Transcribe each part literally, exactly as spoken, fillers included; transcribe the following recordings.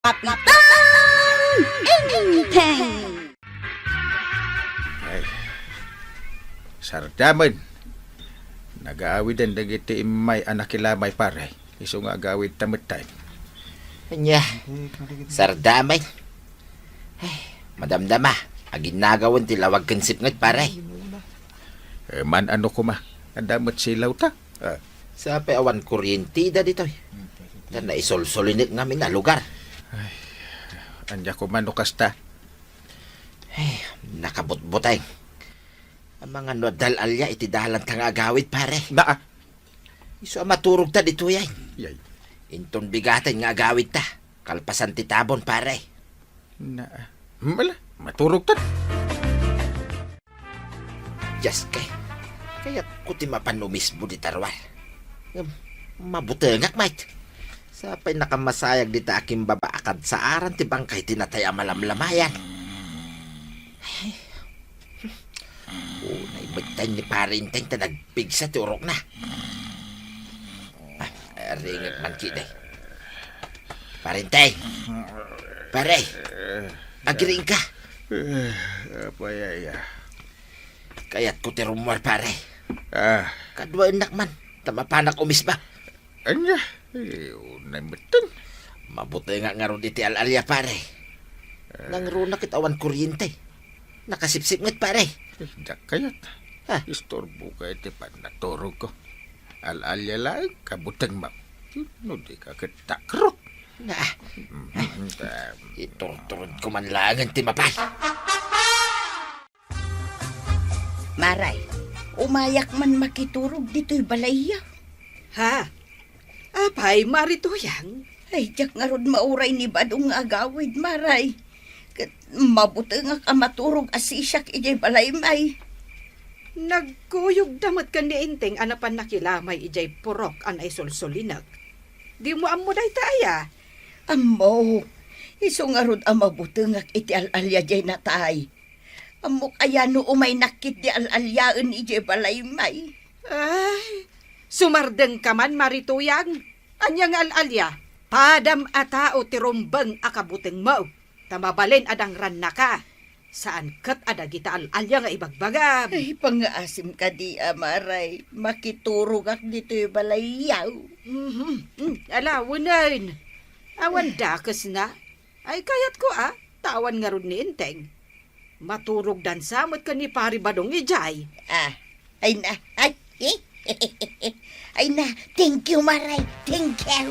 Kapitan Enteng! Ay, sardamen. Nagaawiden dagiti immay a nakilamay, pare. Isu nga agawidta metten. Ania, sardamen. Ay, madamdama, aginnagawen ti lawag ken sipnget, pare. Eh, man-ano koma, adda met silawta. Ah. Sapay awan kuryenteda ditoy. Ta naisolsolinek ngamin a lugar. Ay, ania koma no kasta? Ay, nakabutbuteng. Amangan no adda al-alia iti dalanta nga agawid, pare. Naa. Isu a maturogta ditoy ay. Yay. Inton bigaten nga agawidta. Kalpasan ti tabon, pare. Naa. Mala, maturogta. Dios kay, kayatko ti mapan umisbo dita ruar. Ngem, mabutengak met. Sapay nakamasayag dita a kimbaba a kadsaaran ti bangkay ti natay a malamlamayan. Ay. Unay metten ni Pare Enteng ta nagpigsa ti urokna. Ah, ringet man kidi. Pare Enteng. Pare. Agiriingka. Eh, apay aya? Kayatko ti rummuar, pare. Ah. Kaduaennak man, ta mapanak umisba. Ania? Eh, unay metten. Mabutengak ngarud iti al-alia, pare. Eh. Nangruna ket awan kuryente. Nakasipsipnget, pare. Eh, diak kayat. Ha? Istorboka iti pannaturogko. Al-alia laeng, kabutengmo. No dika ket takrot. Na. Mm, ta- Iturturodko man laengen ti mapan. Maray, umayak man makiturog ditoy balayyo. Ha? Apay, Mari Tuyang? Ay, diak ngarud mauray ni Badong nga agawid, Maray. Ket mabutengak a maturog a sisiak idiay balaymi. Nagkuyogda met ken ni Enteng a napan nakilamay idiay purok a naisolsolinek. Dimo ammo dayta aya? Ammok. Isu ngarud a mabutengak iti al-alia diay natay. Ammok aya no umaynak ketdi al-aliaen idiay balaymi. Ay, sumardengka man, Mari Tuyang. Ania nga al-alia? Padam a tao ti rumbeng a kabutengmo, ta mabalin a dangrannaka. Saan ket a dagita al-alia nga ibagbagam. Ay, pangngaasim kadi, Maray. Makiturogak ditoy balayyo. Mhm. Mm, ala, wenen. Awan dakesna. Ay, kayatko a, ta awan ngarud ni Enteng. Maturogdansa met ken ni Pari Badong idiay. Ah, ay na, ay, ay na, thank you, Maray, thank you.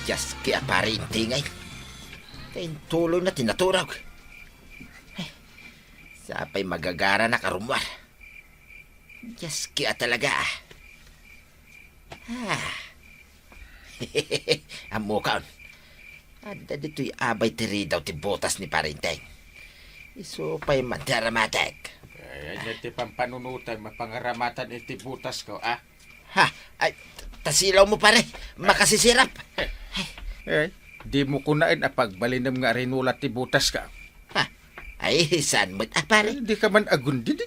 Dios kay a Pari Enteng ay. Kaintuloy na ti naturog. Ay, sapay magagaranak a rummuar. Dios kay a talaga. Ah. Ammokan. Adda ditoy abay ti ridaw ti butas ni Pari Enteng. Isu pay man ti aramatek. Ay, ania ti pampanunotem a pangaramatan iti butasko, a? Ha? Ay, ta silawmo, pare. Makasisirap. Ay, dimo kunaen a pagbalinem nga arinulat ti butaska. Ha? Ay, saan met a, pare? Ay, dika man agundidi.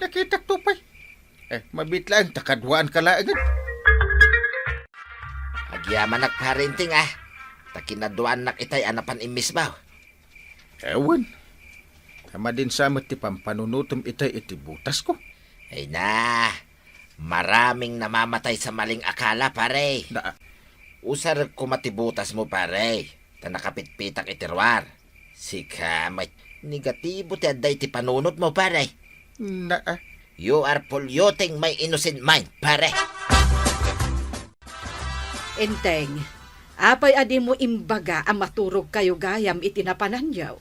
Nakitak to pay. Eh, mabiit laeng ta kaduaanka laengen. Agyamanak, Pare Enteng, a. Ta kinaduaannak itay a napan immisbaw. Ewan. Ta madinsa met ti pampanunotem itay iti butasko. Ay na, maraming namamatay sa maling akala, pare. Na- Usarek koma ti butasmo, pare, ta nakapitpitak iti ruar. Sika met, negatibo ti adda iti panunotmo, pare. Na- You are polluting my innocent mind, pare. Enteng, apay a dimo imbaga a maturogkayo gayam iti napananyo?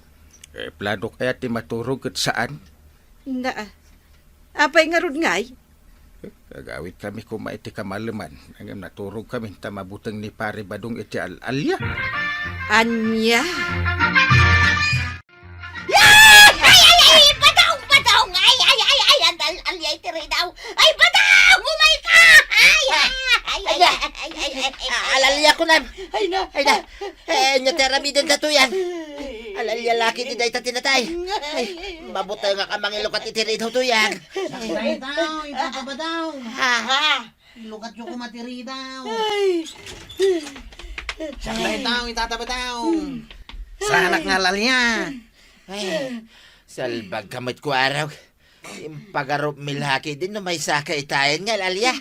Eh, plano kaya ti maturog ket saan? Na, apay ngarud ngay? Eh, agawidkami koma iti kamaleman, ngem naturogkami ta mabuteng ni Pare Badong iti al-alia. Ania? Ay, ay, ay, ay, Badong, Badong! Ay, ay, ay, ay, al-, al-, alia iti ridaw! Ay, Badong! Umayka! Ay, ay, ay, ay, ay, ay, ay, ay, ay, ay. Ah, al-alia kunam. Ay, na. Ay, na. Eh, ania ti aramidenda, Tuyang? Al-alia la ketdi dayta ti natay. Ay, mabutengak a mangilukat iti ridaw, Tuyang. Ay, tao, ipapabadaw. Ha? Ha? Ilukatyo koma ti ridaw. Ay. Siak dayta, Tata Badong. Saanak nga al-alia. Ay, salbag ka met, Kuarog. Impagarup mi la ketdin no maysa ka itayan nga al-alia.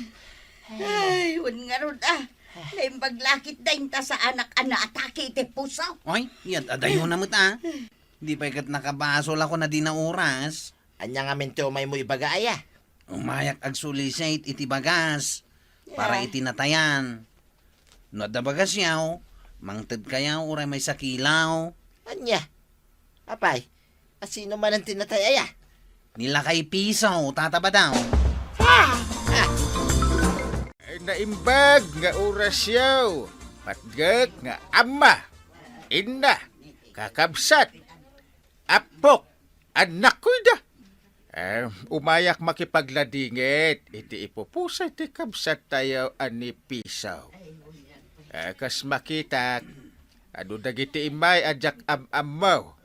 Ay, wen ngarud, a. Naimbag la ketdin ta saanak a naatake iti puso. Oy, ket adayona met, a. Di pay ket nakabasol a kuna dina oras. Ania ngamin ti umaymo ibaga, aya? Umayak agsulisit iti bagas para, ah, iti natayan. No adda bagasyo, mangtedkayo uray maysa kilo. Ania? Apay, a sino manen ti natay, aya? Ni Lakay Piso, Tata Badong. Ah! Ah! Naimbag nga orasyo, patgek nga ama, inna, kakabsat, apok, annakko ida. Eh, umayak makipagladingit iti ipupusay ti kabsattayo a ni Piso. Eh, kas makitak, adu dagiti immay a diak am-ammo.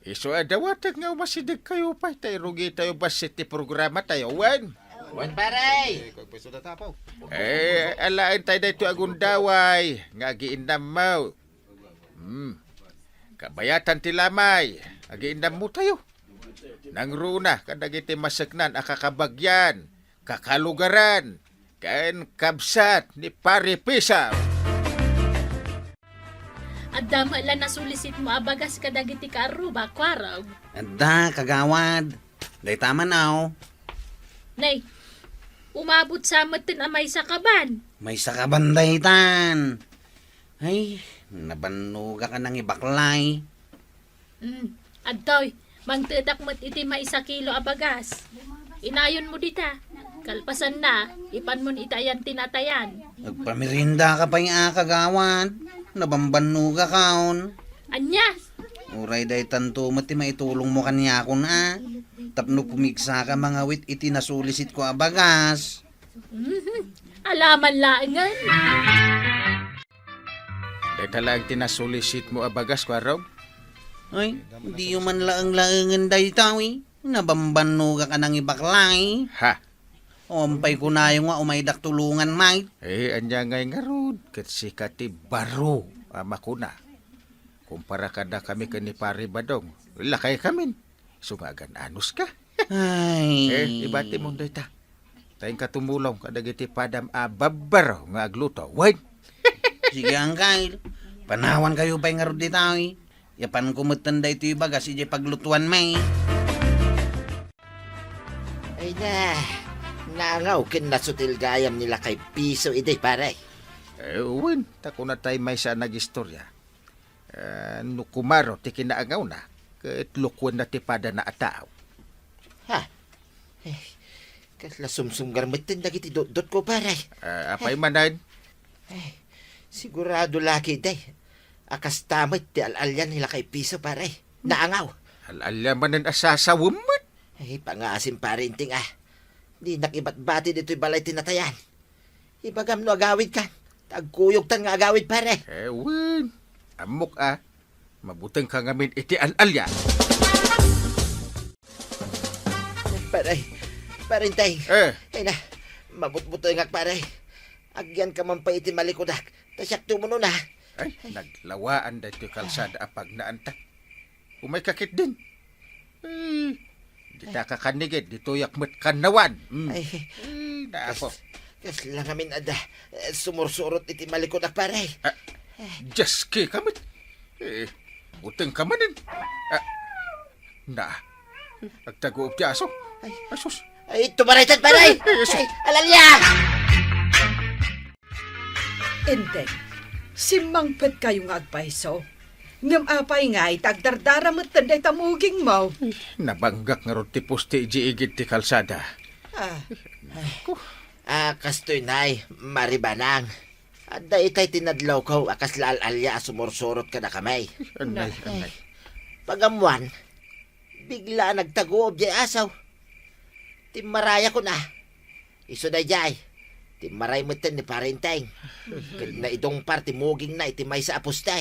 Isu a dawatek nga umasidegkayo pay ta irugitayo bassit ti programatayo, wen? Wen, pare! Eh, alaentayo daytoy a gundaway nga agiinnammo. Hmm. Kabayatan ti lamay, agiinnammotayo. Nangruna kadagiti maseknan a kakabagyan, kakalugaran, ken kabsat ni Pare Piso. Adda met la nasulisitmo a bagas kadagiti kaarruba, Kuarog? Adda, kagawad. Dayta man, aw. Nay, umabot sa metten a maysa ka ban. Maysa ka ban daytan. Ay, nabannogak a nangibaklay. Mm, adtoy, mangtedak met iti maysa kilo a bagas. Inayonmo dita. Kalpasanna, ipanmon iti ayan ti natayan. Agpameriendaka pay a, kagawad. Nabambannogakon. Ania? Uray daytanto met ti maitulongmo kaniakon a. Tapno pumigsaka mangawit iti nasulisitko a bagas. Mhm. Alaman laengen. Dayta laeng ti nasulisitmo a bagas, Kuarog? Ay, diyo man laeng-laengen dayta, wi. Nabambannogak a nangibaklay. Ha? Umpay kunayo nga umaydak tulongan, Mike. Eh, ania ngay ngarud? Ket sika ti baro a makuna. Kumpara kadakami ken ni Pare Badong, lakaykamin. Isu nga agan-anos ka. Ay. Eh, ibatimon dayta. Ta inka tumulong kadagiti padam a babbaro nga agluto. Wen? Sige, Angkal. Panawankayo pay ngarud dita, eh. Yapanko metten daytoy bagas idiay paglutuanmi. Ay na, naangaw ken nasutil gayam ni Lakay Piso idi, pare. Eh, wen, ta kunatay maysa a nagistorya. Eh, no kumaro ti kinaangawna, ket lukuenna ti padana a tao. Ha? Eh, kasla sumsumgar metten dagiti dotdotko, pare. Eh, apay manen? Eh, sigurado la ketdi a kasta met ti al-alia ni Lakay Piso, pare. Naangaw. Al-alia manen a sasawem met. Eh, pangaasim, pare Inting, a. Dinak ibatbati ditoy balay ti natayan. Ibagam no agawidkan. Ta agkuyogtan nga agawid, pare. Eh, wen. Ammok a. Mabutengka ngamin iti al-alia. Pare, pare Inting. Eh. Ay na, mabutbutengak, pare. Agyanka man pay iti malikudak. Ta siak dumunona. Ay, naglawaan daytoy kalsada a pagnaanta. Umayka ketdin. Eh, dita ka kannigid, ditoyak met kannawan. Mm. Ay. Eh, naapo. Kas-, kasla ngamin adda, eh, sumursurot iti malikudak, pare. Ah, Dios, kika met. Eh, butengka manen. Ah, na. Agtaguop ti aso. Ay. Asus. Ay, tumaraytan, pare. Ay, ay, asus. Ay, al-alia! Inting, simmangpetkayo nga agpayso. Ngem apay ngay ta agdardara metten dayta mugingmo? Nabanggak ngarud ti poste idiay igid ti kalsada. Ah. Ko. Ah, kastoy, Nay, Maribanang. Adda itay ti nadlawko a kasla al-alia a sumursurot kadakami. Anay, anay. Pagammoan, bigla a nagtaguob diay aso. Timmarayakon a. Isu daydiay, timmaray metten ni Pare Inting. Ket naidungpar ti mugingna iti maysa a poste.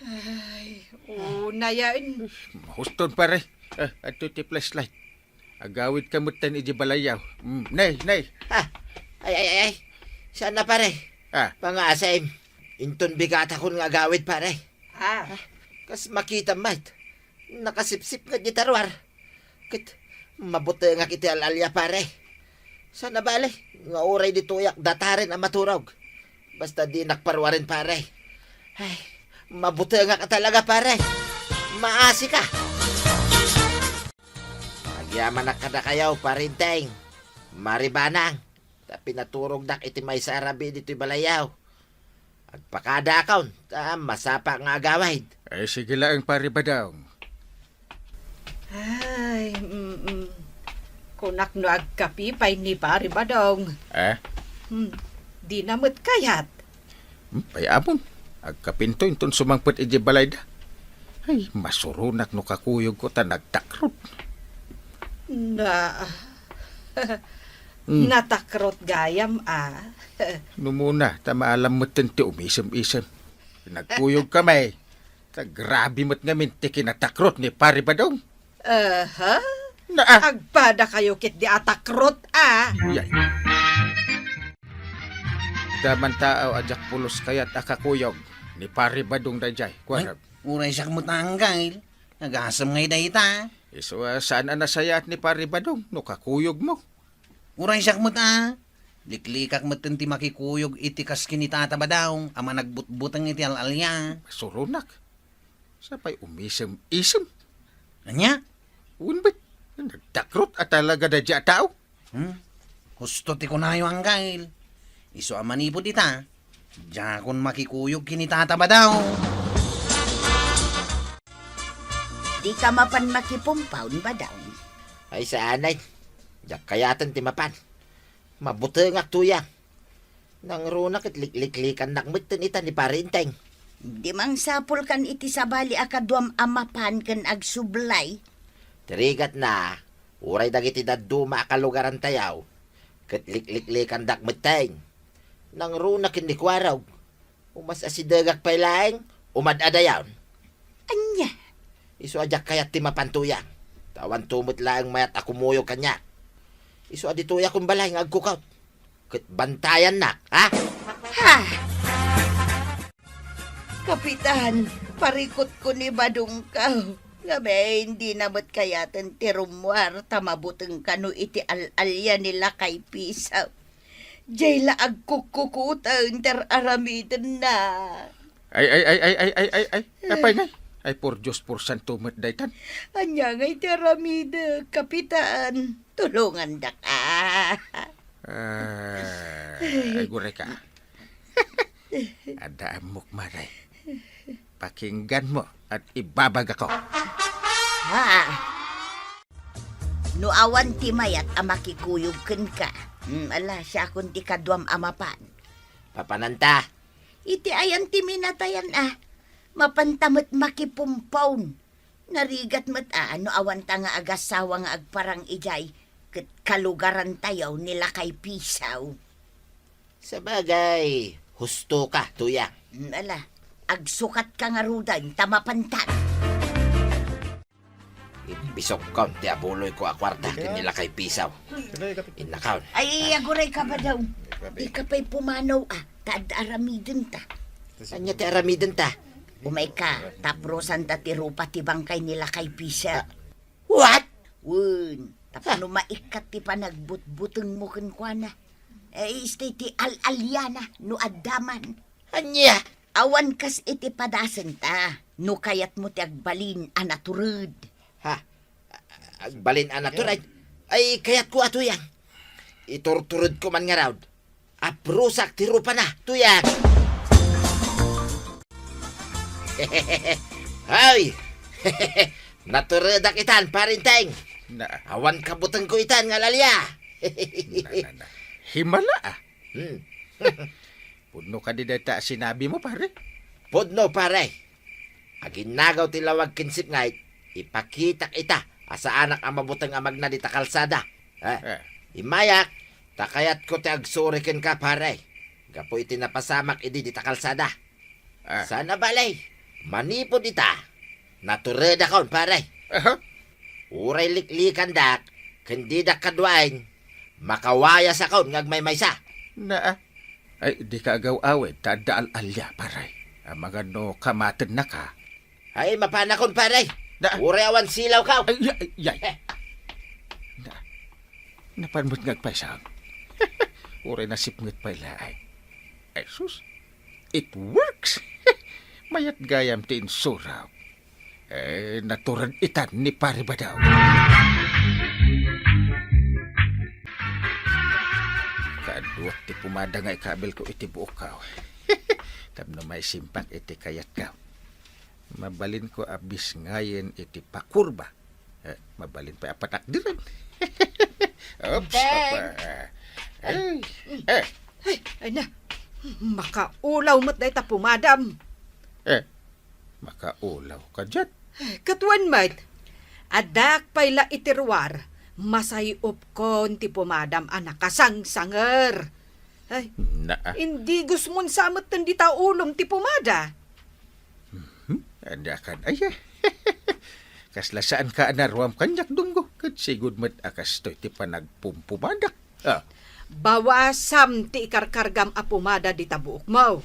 Ay, unay a. Mahuston, pare. Eh, adtoy ti flashlight. Agawidka metten idiay balayyo. Mm, nay, nay. Ha? Ay, ay, ay, ay. Saan na, pare? Ah. Pangaasim. Inton bigatakon nga agawid, pare. Ah. Kas makitam met, nakasipsip nga di taruar. Ket mabutengak iti al-alia, pare. Saan a bale nga uray ditoyak dataren a maturog. Basta dinak paruaren, pare. Ay, mabutengak a talaga, pare. Maasika. Agyamanak kadakayo, Pare Enteng, Mari Banang, ta pinaturogdak iti maysa a rabii ditoy balayyo. Agpakadaakon, ta masapa nga agawid. Ay, sige laeng, Pare Badong. Ay, mm, mm. Kunak no agkapi pay ni Pare Badong. Eh? Hmm, dina met kayat. Hmm, pay-amon. Agkapinto inton sumangpet idiay balayda. Ay, masuronak no kakuyogko ta nagtakrot. Na, Hmm. Natakrot gayam, a. Numuna, ta maalam metten ti umisem-isem. Nagkuyog kami. Ta grabe met ngamin ti kinatakrot ni Pare Badong. Aha. Na, ah. Agpadakayo ket di atakrot, a. Yay. Daman tao a diak pulos kayat a kakuyog ni Pare Badong daydiay. Kuan. Ay, uray siak met a anggail. Nagasem ngay dayta. Isu a saan a nasayaat ni Pare Badong no kakuyogmo. Uray siak met a. Liklikak metten ti makikuyog iti kas ken ni Tata Badong a managbutbuteng iti al-alia. Suronak. Sapay umisem-isem. Ania? Wen bet, nagtakrot a talaga daydiay a tao. Hmm? Husto ti kunayo, anggail. Isu a manipud ita, diakon makikuyog ken ni Tata Badong. Dika mapan makipumpaw, Badong. Ay, saan ay. Diak kayaten ti mapan. Mabutengak, Tuyang. Nangruna ket likliklikannak metten ita ni Pare Enteng. Di mangsapulkan iti sabali a kaduam a mapan ken agsublay. Ti rigatna, uray dagiti dadduma a kalugarantayo, ket likliklikandak metten. Nangruna ken ni Kuarog, umas-asidegak pay laeng, umad-adayon. Ania? Isu a diak kayat ti mapan, Tuyang. Ta awanto met laeng mayat a kumuyog kaniak. Isu a ditoyakon balay nga agkukot. Ket bantayannak, ha? Ha! Kapitan, parikutko ni Badongko. Ngamin, dina met kayaten ti rummuar ta mabuteng kano iti al-alia ni Lakay Pisaw. Diay la agkukkukuten ti ar-aramidenna. Ay, ay, ay, ay, ay, ay, ay, ay. Apay ngay? Ay, por Dios, por santo met daytan. Ania ngay ti aramidek, Kapitan? Tulongandak, a. Ah, ay, guray ka. Adda ammok, Mare. Pakinggan mo at ibabagako. Ha? No awan ti mayat a makikuyog kenka, mm, ala, siakon ti kaduam a mapan. Papananta? Iti ayan ti minatayan a, mapanta met makipumpon. Narigat met a, no awanta nga agasawa nga agparang idiay, ket kalugarantayo ni Lakay Pisaw. Sabagay, husto ka, Tuyang. Mm, ala, agsukat ka ngaruden, ta mapantan. Imbisokkon ti abuloyko a kuarta ken ni Lakay Pisaw. Innakon. Ay, aguray ka ba daw? Di ka pay pumanaw, a, ta adda aramidenta. Ania ti aramidenta? Umayka, ta aprosanta ti rupa ti bangkay ni Lakay Pisaw. Ah, what? Wen, tapno maikkat ti panagbutbutengmo kenkuana. Eh, isu ti al-aliana, no adda man. Ania? Awan kas iti padasenta, no kayatmo ti agbalin a natured. Ha? Agbalin a natured? Ay, kayatko a, Tuyang. Iturturedko man ngarud. Aprosak ti rupana, Tuyang. Hay! Naturedak itan, Pare Enteng. Na. Awan kabutengko itan nga al-alia. Na, na, na. Himala, a. Hmm. Pudno kadi dayta a sinabimo, pare? Pudno, pare. Aginnagaw ti lawag ken sipnget, ipakitak ita a saanak a mabuteng a magna dita kalsada. Eh, eh. Immayak, ta kayatko ti agsuri kenka, pare, gapu iti napasamak idi dita kalsada. Ah. Saan a bale, manipud ita, naturedakon, pare. Aha. Uray liklikandak, ken didak kaduaen, makawayasakon nga agmaymaysa. Naa. Ay, dika agaw-awid, ta adda al-alia, pare. Amangan no kamatennaka. Ay, mapanakon, pare. Da- Uray awan silawkaw. Ay, ay, ay. Na, napan met nga agpaysang. Uray nasipnget pay laeng. Ay, sus. It works. Mayat gayam ti insurak. Eh, natured itan ni Pare Badong. Kaduak ti pumada nga ikabilko iti buokko. Tapno maisimpak iti kayatko. Mabalinko a bisngayen iti pakurba. Eh, mabalin pay a patakderen. Oops, Deng! Apa. Ay, eh. Ay, ay na. Makaulaw met dayta pumadam. Eh, makaulaw ka diay? Eh, ket wen met. Addak pay la iti ruar, masay-opkon ti pumadam a nakasangsanger. Ay, Naa. Indigosmon sa metten dita ulom ti pumada. Hmm? Ania kan, ay, eh. Kasla saanka a naruam kaniak, Dunggo, ket sigud met a kastoy ti panagpumpumadak. Ah. Bawasam ti ikarkargam a pumada dita buokmo.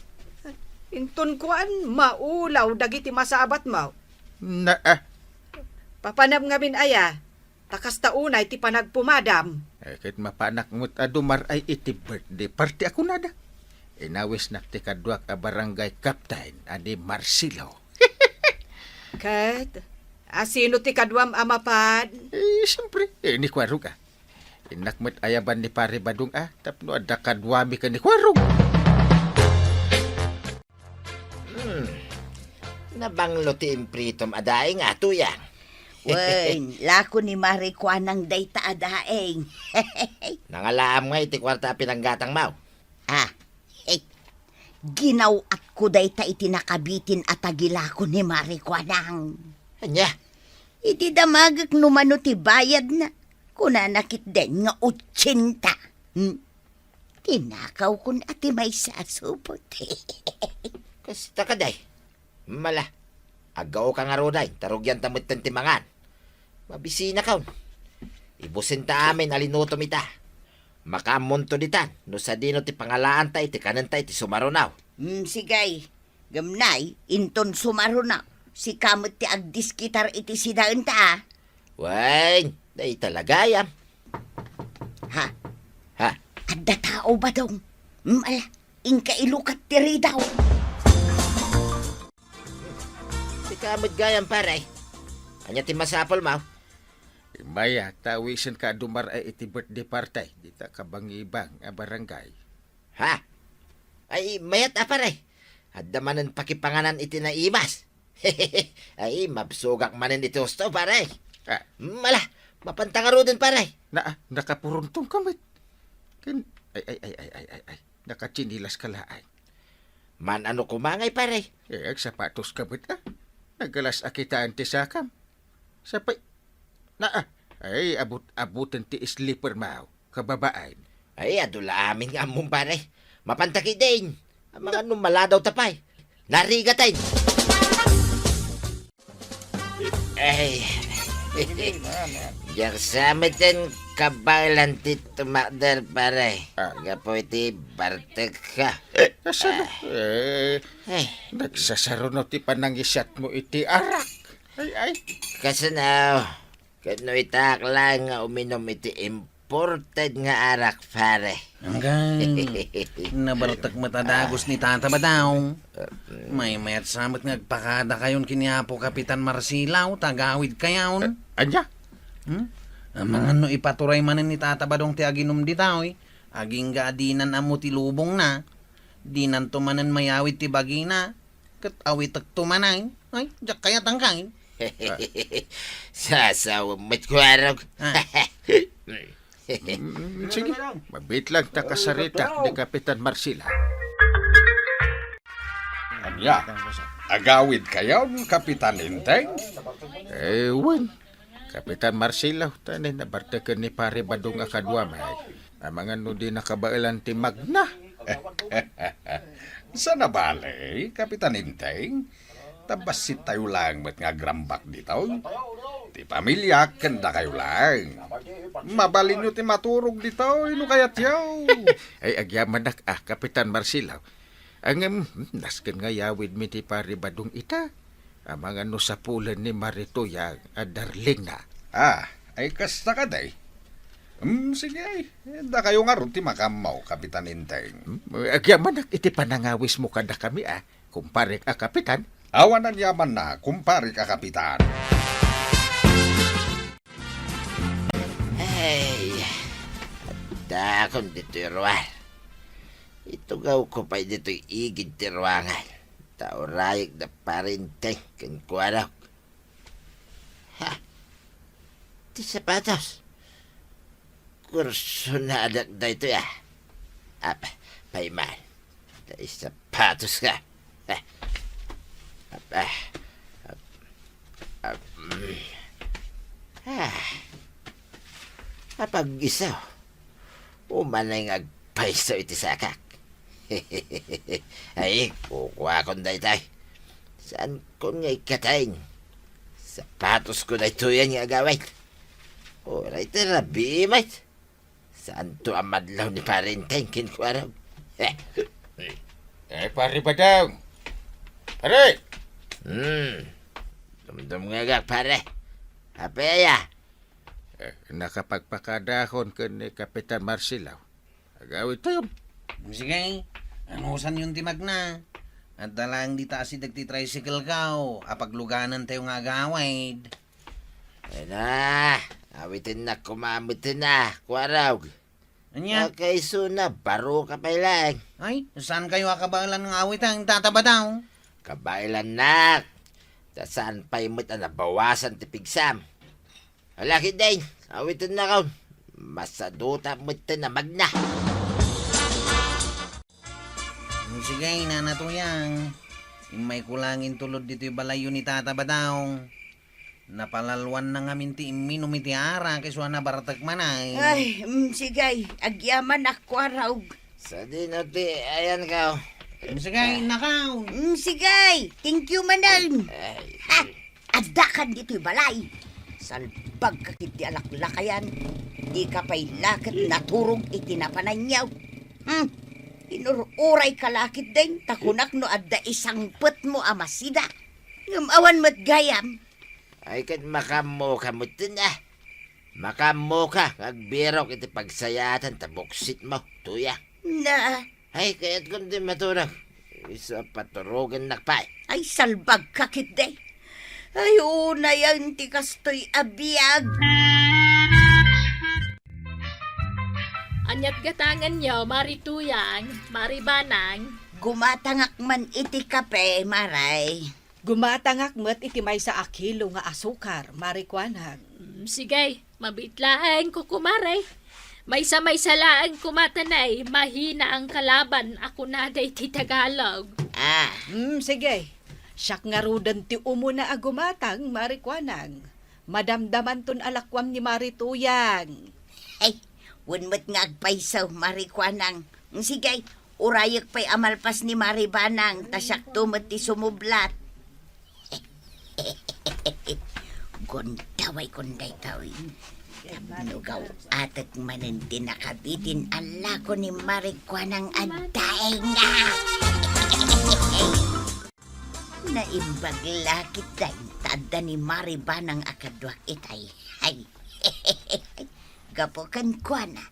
Inton kuan, maulaw dagiti masabatmo. Naa. Papanam ngamin aya, ta kasta unay ti panagpumadam. Eh, ket mapanak met a dumar-ay iti birthday party a kunada. Inawisnak ti kaduak a barangay captain a ni Marcelo. Ket, asino ti kaduam a mapan? Eh, siempre, eh, ni Kuarog a. Innak met ayaban ni Pare Badong a, tapno adda kaduami ken ni Kuarog. Hmm. Nabanglo ti impritom a daing, a, Tuyang. Wen, lako ni Mare Kuanang dayta a daing. Nangalaam nga iti kuarta a pinanggatangmo. Ah, eh, ginaw-atko dayta iti nakabitin a tagilako ni Mare Kuanang. Ania? Iti damagek no mano ti bayadna, kunana ketdin nga otsenta. Hmm? Tinakawkon a ti maysa a supot. Kasta kadi. Mala, aggaoka ngaruden, ta rugianta metten ti mangan. Mabisinakon. Ibusenta amin a linutom ita. Makaammonto ditan, no sadino ti pangalaanta iti kanenta iti sumaruno. Hmm, sige. Ngem nay, inton sumaruno, sika met ti agdiskitar iti sidaenta, a. Wen, dayta la gayam. Ha? Ha? Adda tao, Badong. Hmm, ala, inka ilukat ti ridaw. Sika met gayam, pare. Ania ti masapulmo? Immay a, ta awisenka a dumar-ay iti birthday party dita kabangibang a barangay. Ha? Ay, mayat a, pare. Adda manen pakipanganan iti naimas. Ay, mabsogak manen iti husto, pare. Ah. Mala, mapanta ngaruden, pare. Na, ah, nakapuruntongka met. Ken, ay, ay, ay, ay, ay, ay, ay. Nakatsinilaska laeng. Man-ano koma ngay, pare? Eh, agsapatoska met, a. Nagalas a kitaen ti sakam. Sapay, na, ah, ay, abut-abuten ti slippermo, kababain. Ay, adu la amin nga ammom, pare. Mapanta ketdin. Amangan no maladawta pay. Narigaten. Ay. Diak sa metten kabaelan ti tumakder, pare. Ah. Gapu iti bartekko. Kasano? Eh, Ay. Nagsasaruno ti panangisyatmo iti arak. Ay, ay. Kasano? Ket no itaak laeng nga uminom iti imported nga arak, pare. Anggan, nabartek met a dagus ni Tata Badong. Maymayat sa met nga agpakadakayon ken ni Apo Kapitan Marsilao, ta agawidkayon. Eh, ania? Hmm? Amangan no ipaturay manen ni Tata Badong ti aginum ditoy, agingga a dinan ammo ti lubongna, dinanto manen mayawid ti bagina, ket awitekto manen. Ay, diak kayatangkang. Sasawem met, Kuarog. Ah. Mm, sige, mabiit lang ta kasaritak ni Kapitan Marcela. Ania, agawidkayon, Kapitan Enteng? Eh, wen, Kapitan Marcelo, ta ni nabarteken ni Pare Badong a kaduam, ay. Amangan no di nakabaelan ti magna. Saan a bale, Kapitan Enteng? Ta bassittayo laeng met nga agrambak ditoy. Ti pamiliak ken dakayo laeng. Mabalinyo ti maturog ditoy no kayatyo. Ay, agyamanak a, Kapitan Marcelo. Ngem, nasken nga iyawidmi ti Pari Badong ita. Amangan no sapulen ni Mari Tuyang a darlingna. Ah, ay kasta kadi. Hmm, sige, dakayo ngarud ti makaammo, Kapitan Enteng. Hmm, agyamanak iti panangawismo kadakami, a, kumparek a kapitan. Awan aniamanna, kumparek a kapitan. Ay, addaakon ditoy ruar. Itugawko pay ditoy igid ti ruangan. Ta urayek da Pari Enteng kenkuana. Ha? Ti sapatos. Kursonadak daytoy, a. Apa, payman. Ti sapatos ka. Ah. Apa, ap-, ap-, mm. Ah. Apag-iso. Umanay nga agpayso iti sakak. Ay, kukuakon daytoy. Saankon nga ikateng. Sapatosko daytoyen nga agawid. Uray ti rabii met. Saanto a madlaw ni Pari Enteng kenkuana. Eh, Pari Badong. Pare! Hmm. Dumdumngegak, pare. Apay aya? Eh, nakapagpakadaakon ken ni Kapitan Marcelo. Agawidtayon. Sige, anusanyon ti magna. Adda laeng dita asideg ti tricycle ko, a pagluganantayo nga agawid. Ay na, awitennak koma metten a, kuarog. Ania? Kayatna, baro ka pay laeng. Ay, saankayo a kabaelan nga awiten, Tata Badong? Kabaelannak. Ta saan pay met a nabawasan ti pigsam. Ala ketdin, awitennakon. Masaduta metten a magna. Mm, sige, Nana Tuyang. Immayko laeng intulod ditoy balayyo ni Tata Badong. Napalalwanna ngamin ti imminum iti arak, isu a nabartek man ay. Ay, mm, sige, agyamanak, kuarog. Sadino ti ayanko? Mm, sige, nakaw. Mm, sige, thank you manen. Ay. Ha? Addakan ditoy balay. Salbagka ketdi a laklakayan. Dika pay la ket naturog iti napananyo. Hmm. Inur-urayka la ketdin, ta kunak no adda isangpetmo a masida. Ngem awan met gayam. Ay, ket makaammoka metten a. Makaammoka nga agbirok iti pagsayaatan ta buksitmo, Tuyang. Na. Ay, kayatkon ti maturog. Isu a paturogennak pay. Ay, salbagka ketdi. Ay, unayen ti kastoy a biag. Aniat gatangenyo, Mari Tuyang, Mari Banang? Gumatangak man iti kape, Mari. Gumatangak met iti maysa a kilo nga asukar, Mari Kuanang. Mm, sige, mabiit laeng, Kukumare. Maysa-maysa laeng koma ta nay, mahina ang kalaban a kunada iti Tagalog. Ah. Mm, sige. Siak ngaruden ti umuna a gumatang, Mari Kuanang. Madamdamanton a lakuam ni Mari Tuyang. Ay, wen met nga agpayso, Mari Kuanang. Mm, sige, urayek pay a malpas ni Mari Banang, ta siakto met ti sumublat. Gundaway kun daytoy. Tapno gaw-atek manen ti nakabitin a lako ni Mari Kuanang a daeng. Naimbag la ketdin ta adda ni Mari Banang a kaduak itay. Ay. Gapu kenkuana,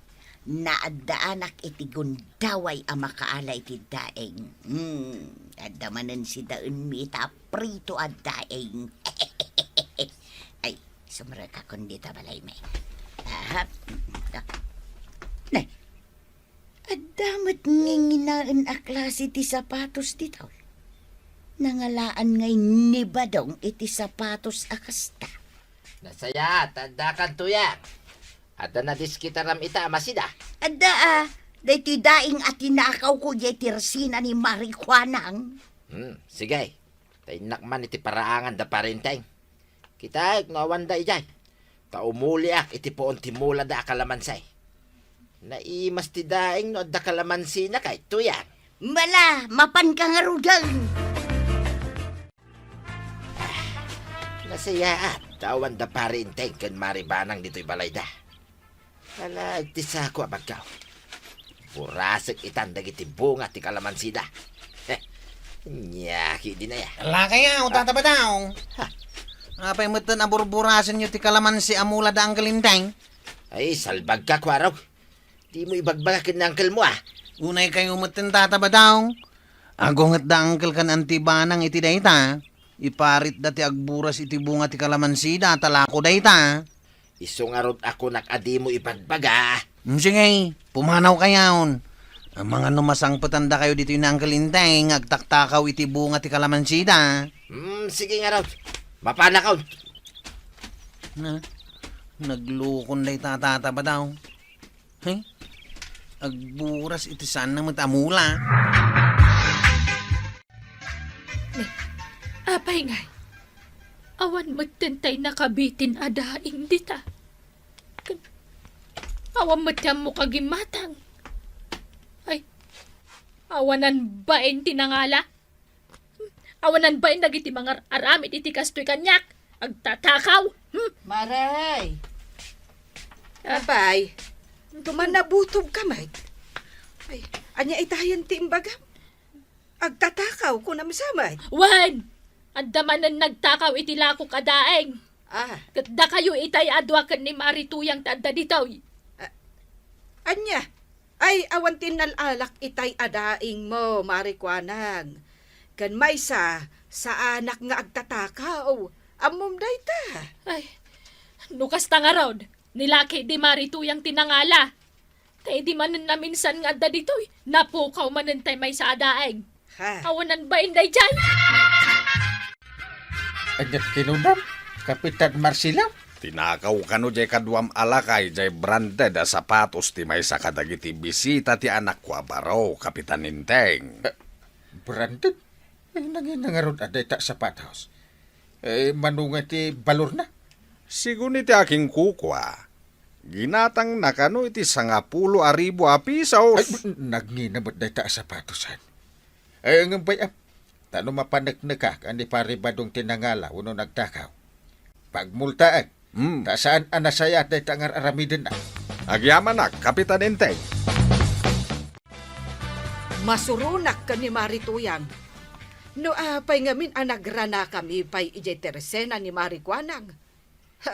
naaddaanak iti gundaway a makaala iti daeng. Hmm, adda manen sidaenmi ita a prito a daeng. Ay, sumrekakon dita balaymi. Aha. Nay, adda met nginginaen a klase ti sapatos dita. Nangalaan ngay ni Badong iti sapatos a kasta. Nasayaat, adda kanto ya. Adda nadiskitaram ita a masida? Adda a, daytoy daeng a tinakawko diay tersina ni Mari Kuanang. Hmm, sige. Ta innak man iti paraangan da Pari Enteng. Kitaek no awanda idiay. Ta umuliak iti puon ti mulada a kalamansi. Naimas ti daeng no adda kalamansina kay Tuyang. Mala, mapanka ngaruden. Nasayaat ta awan da Pari Enteng ken Mari Banang ditoy balayda. Ala, ti sako a bagkaw. Burasek itan dagiti bunga ti kalamansida. Nia, kidinaya. Ala kaya, o Tata Badong. Ha? Apay metten a burburasenyo ti kalamansi a mula da Uncle Enteng? Ay, salbagka, Kuarog. Dimo ibagbaga ken ni uncle mo, ah. Unay kayo metten, Tata Badong. Agunget da uncle ken Auntie Banang iti dayta. Iparitda ti agburas iti bunga ti kalamansida, ta lako dayta. Isu ngarud a kunak a dimo ibagbaga. Mm, sige, pumanaw kayon. Amangan no masangpetan dakayo ditoy ni Uncle Enteng nga agtaktakaw iti bunga ti kalamansida. Mm, sige ngarud. Mapanakon. Na, naglukon dayta, Tata Badong. He? Agburas iti saan na met a mula. Ni, apay ngay? Awan metten tay nakabitin a daing dita. Ken awan met ti ammok a gimmatang. Ay, awanan bain ti nangala? Awanan bain dagiti mangar-aramid iti kastoy kaniak? Agtatakaw! Hmm? Maray! Ah. Apay, tuman nabutob ka met. Ay, ania itayen ti imbagam? Agtatakaw, kunam sa met. Wen! Adda manen nagtakaw iti lakok a daeng. Ah. Ket dakayo itay a dua ken ni Mari Tuyang ti adda ditoy. Ah, ania? Ay, awan ti nal-alak itay a daing mo, Mari Kuanang. Ken maysa, saanak nga agtatakaw. Ammom dayta. Ay, no kasta ngarud, ni Lucky di Mari Tuyang ti nangala. Tay di manen naminsan nga adda ditoy, napukaw manen tay maysa a daing. Ha? Awanan bain daydiay? Ania ti kinunam, Kapitan Marcelo? Tinakaw kano jay kaduam a lakay jay branded a sapatos ti maysa kadagiti bisita ti anakko a baro, Kapitan Enteng. Eh, branded? Eh, nangina ngarud a dayta a sapatos? Eh, mano nga ti balorna? Sigun iti akinkukua, ginatangna kano iti sangapulo a ribu a pisos. Ay, nangina met dayta a sapatosan. Eh, ngem bay-am, ta no mapaneknekak a ni Pari Badong ti nangala wenno nagtakaw, pagmultaek. Hmm. Ta saan a nasayaat dayta nga ar-aramidenna. Agyamanak, Kapitan Enteng. Masuronak ken ni Mari Tuyang. No apay ngamin a nagranakami pay idiay tersena ni Mari Kuanang? Ha,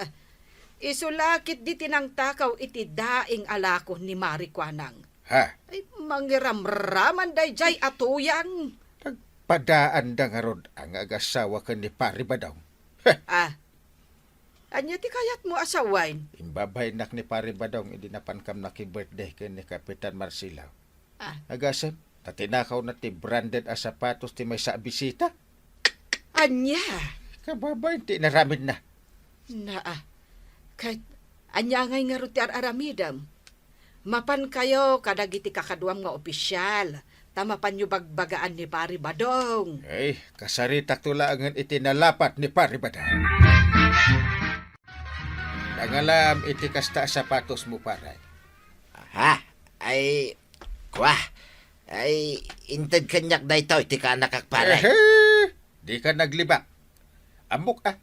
isu la ketdi ti nangtakaw iti daing a lako ni Mari Kuanang. Ha? Ay, mangiramraman daydiay a Tuyang. Nagpadaanda ngarud a nga agasawa ken ni Pari Badong. Ha? Ah. Ania ti kayatmo a sawen? Imbabainak ni Pari Badong idi napankam naki-birthday ken ni Kapitan Marcelo. Ah. Agasem, ta tinakawna ti branded a sapatos ti maysa a bisita. Ania? Kababain ti inaramidna. Naa. Ket ania ngay ngarud ti ar-aramidem? Mapankayo kadagiti kakaduam nga opisial, ta mapanyo bagbagaan ni Pari Badong. Ay, kasaritakto laengen iti nalapat ni Pari Badong. Nangalam iti kasta a sapatosmo, pare. Ha? Ay, kua. Ay, inted kaniak daytoy ti kaanakak, pare. Ehe! Dika naglibak. Ammok a.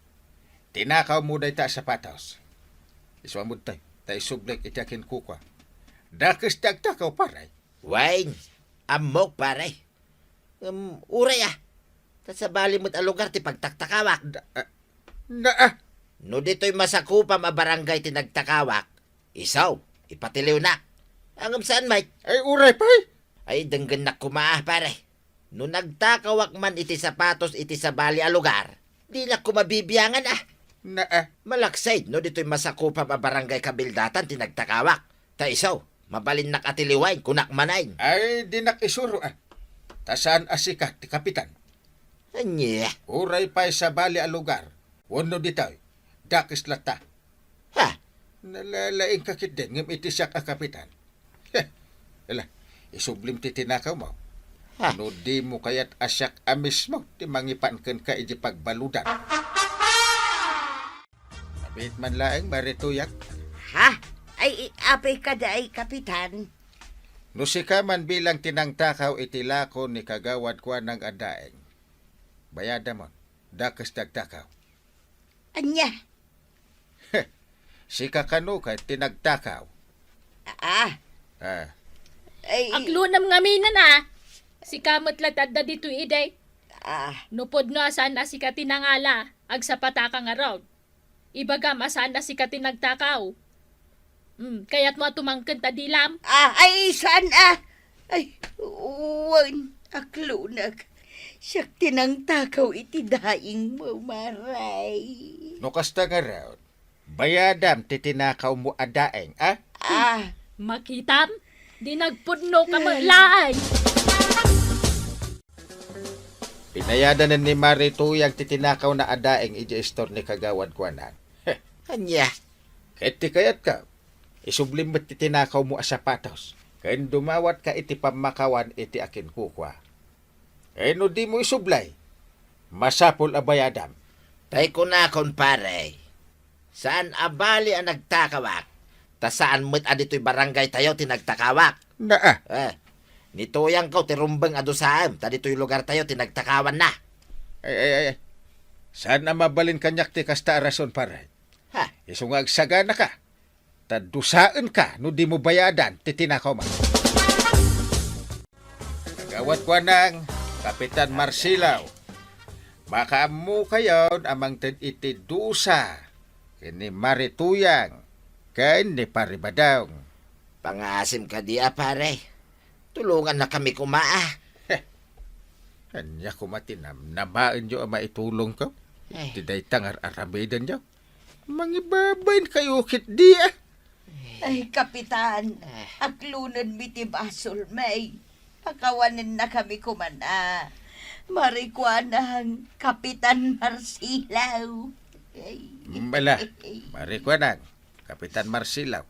Tinakawmo dayta a sapatos. Isuamod tay, ta isublik iti akinkukua. Dakes ti agtakaw, pare. Wen, ammok, pare. Em, uray a. Ta sabali met a lugar ti pagtaktakawak. Na, ah, na, ah. No ditoy masakupam a barangay ti nagtakawak, isu, ipatiliwnak. Ngem saan met? Ay, uray pay. Ay, denggennak koma, pare. No nagtakawak man iti sapatos iti sabali a lugar, dinak koma bibiangan a. Na, ah. Malaksid no ditoy masakupam a barangay kabildatan ti nagtakawak. Ta isu, mabalinnak a tiliwen, kunak manen. Ay, dinak isuro a. Ta saan a sika ti kapitan. Ania? Uray pay sabali a lugar, wenno ditoy, dakes latta. Ha? Nalalaingka ketdi ngem iti siak a kapitan. Heh, ala, isublim ti tinakawmo. Ha? No dimo kayat a siak a mismo ti mangipan kenka iti pagbaludan. Mabiit man laeng, Mari Tuyang. Ha? Ay, i-, apay kada ay, Kapitan? No sika man bilang ti nangtakaw iti lako ni Kagawad Kuanang a daeng, bayadamon, dakes ti agtakaw. Ania? Sika kano ket ti nagtakaw? Ah. Ah. Ay. Aklonam ngamin a. Sika met la ti adda ditoy idi. Ah. No pudno a saan a sika ti nangala, agsapataka ngarud. Ibagam a saan a sika ti nagtakaw. Hmm, kayatmo a tumangken ta dilam? Ah, ay, saan a? Ay, wen, aklonak. Siak ti nangtakaw iti daingmo, Maray. No kasta ngarud, bayadam ti tinakawmo a daing, a? Ah. Makitam? Di nagpudno ka met laeng. Binayadanen ni Mari Tuyang ti tinakawna a daing idiay istor ni Kagawad Kuanang. Ania? Ket ti kayatko, isublim met ti tinakawmo a sapatos, ken dumawatka iti pammakawan iti akinkukua. Ken no dimo isubli, masapul a bayadam. Tay kunakon, pare, saan a bali a nagtakawak, ta saan met a ditoy barangaytayo ti nagtakawak. Naa. Eh, ni Tuyangko ti rumbeng a dusaem, ta ditoy lugartayo ti nagtakawanna. Ay, ay, ay, ay. Saan a mabalin kaniak ti kasta a rason, pare. Ha? Isu nga agsaganaka, ta dusaenka no dimo bayadan ti tinakawmo. Kagawad Kuanang, Kapitan Marsilaw, makaammokayon a mangted iti dusa ken ni Mari Tuyang ken ni Pari Badong. Pangaasim kadi a, pare. Tulongannakami koma a. Ania koma ti namnamaenyo a maitulongko? Eh. Iti dayta nga ar-aramidenyo? Mangibabain kayo ketdi, a. Ay, Kapitan, eh, aklonenmi ti basolmi. Pakawanennakami koman a. Mari Kuanang, Kapitan Marsilaw. Ay. Mala, Mari Kuanang, Kapitan Marsilaw.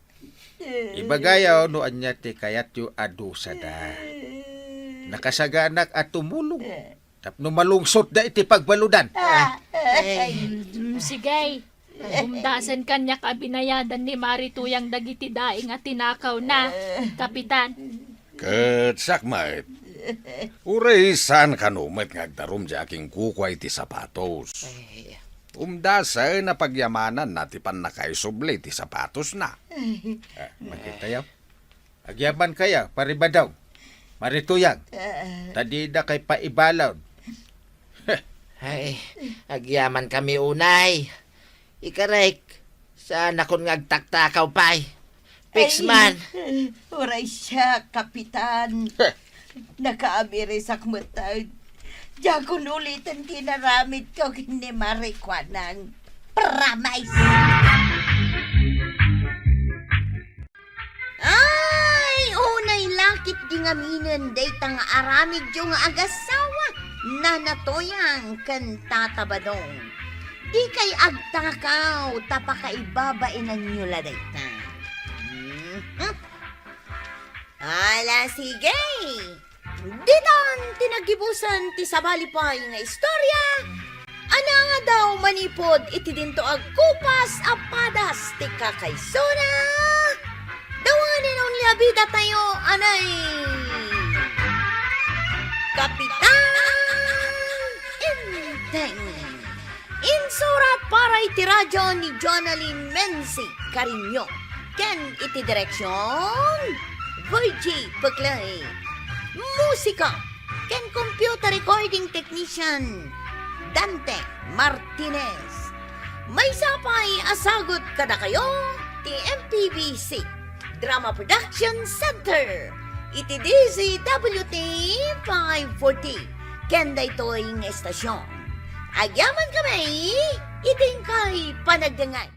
Eh. Ibagayo no ania ti kayatyo a dusada. Eh. Nakasaganak a tumulong. Eh. Tapno malungsotda iti pagbaludan. Ah, ay. Mm, sige. Umdasen kaniak a binayadan ni Mari Tuyang dagiti daing a tinakawna, Kapitan. Ket siak met, uray saan kano met nga agdarum diay akinkukua iti sapatos. Ay. Umdasen a pagyamananna ti pannakaisubli ti sapatosna. Ay. Ah, makitayo. Agyamankayo, Pari Badong, Mari Tuyang, ah, ta didakay paibalon. Ay, agyamankami unay. Ikarek, saanakon nga agtaktakaw pay. Fix man. Ay, uray siak, Kapitan. Heh. Nakaamirisak met. Diakon uliten ti inaramidko ken ni Mari Kuanang. Promise! Ay, unay la ketdi ngaminen dayta nga aramidyo nga agasawa, Nana Tuyang ken Tata Badong. Dikay agtakaw ta pakaibabainanyo la dayta. Mhm. Ala, sige. Ditan ti naggibusan ti sabali pay nga istorya a naadaw manipud iti dinto agkupas a padas ti kakaisuna. The one and only a bidatayo, anay Kapitan Enteng. Insurat para iti radio ni Jonalyn Menzi Cariño, ken iti direksion, Virgie Peclay. Musika ken computer recording technician, Dante Martinez. Maysa pay a sagut kadakayo ti M P B C Drama Production Center iti D Z W T five forty ken daytoy nga estasyon. Agyamankami iti inkay panagdengngeg.